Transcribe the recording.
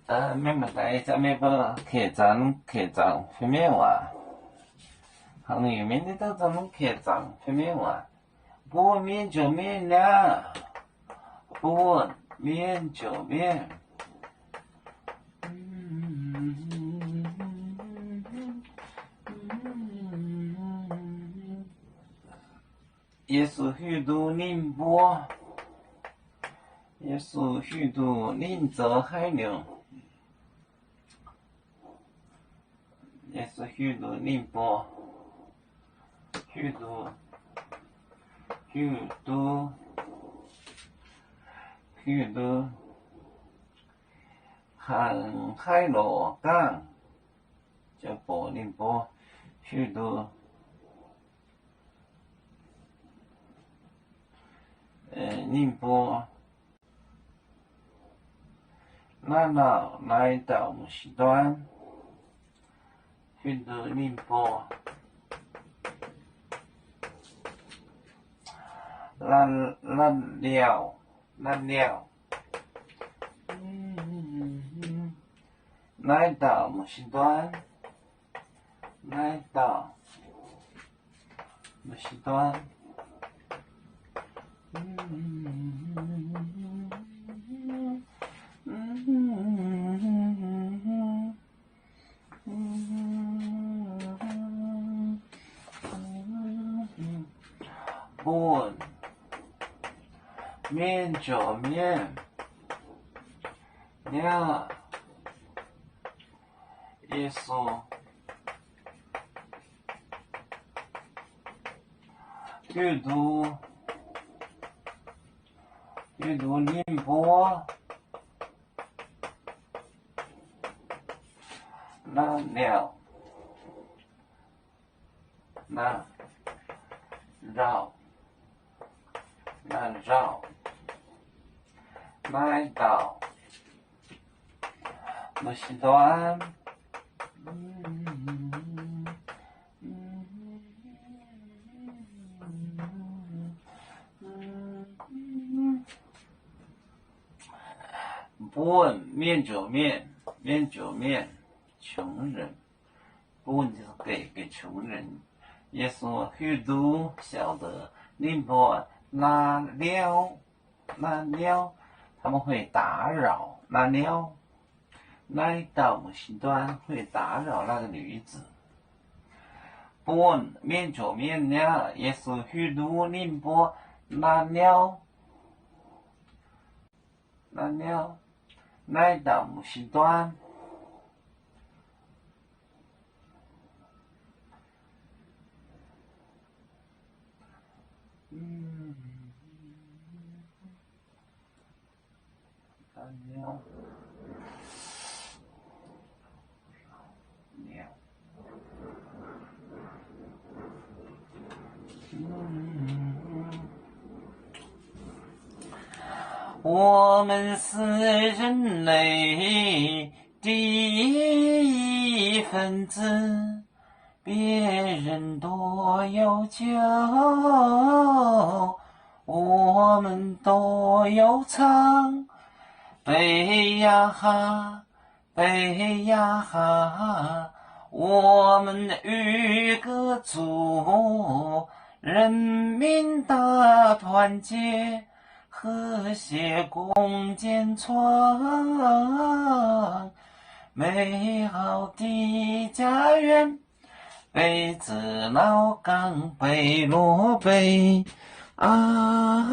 Mienh maaih deix zanc mienh mbuo keh zaangc, keh zaangc fai mienh waac. Hnangv naaic mienh daaih zanc mienh keh zaangc fai mienh waac. Mbuo mienh njoux mienh niaa, mbuo mienh njoux mienh. Yesu hiuv duqv ninh mbuo. Yesu hiuv duqv ninh zoux haaix nyungc. Yesu hiuv duqv ninh mbuo, hiuv duqv, hiuv duqv, hiuv duqv haaix lorz gangh, ziouc bouc ninh mbuo hiuv duqv ninh mbuo. Naaiv nauc naaiv dauh muoz-singx dorn hiuv duqv ninh mbuo. Laanh, laanh liauh, laanh liauh. Naaiv dauh muoz-singx dorn, naaiv dauh muoz-singx dorn. Bun mienh njoux mienh niaa. Yesu hiuv duqv, hiuv duqv ninh mbuo. Naaiv liouh, naaiv nzauh, naaiv nzauh, naaiv dauh muoz-singx dorn. Bun mienh njoux mienh, mienh njoux mienh, 穷人. 不仅给，给穷人。耶稣 hiuv duqv 晓得 ninh mbuo 拿撩, 拿撩, 他们会打扰 拿撩. Naaiv dauh muoz-singx dorn 会打扰那个女子. Bun mienh njoux mienh niaa, Yesu hiuv duqv ninh mbuo 拿撩, 拿撩 naaiv dauh muoz-singx dorn. 我们是人类的一份子，别人都有酒，我们都有唱，杯呀哈， 杯呀哈，我们与歌祖，人民大团结，和谐共建创美好的家园。北至老港，北落北啊。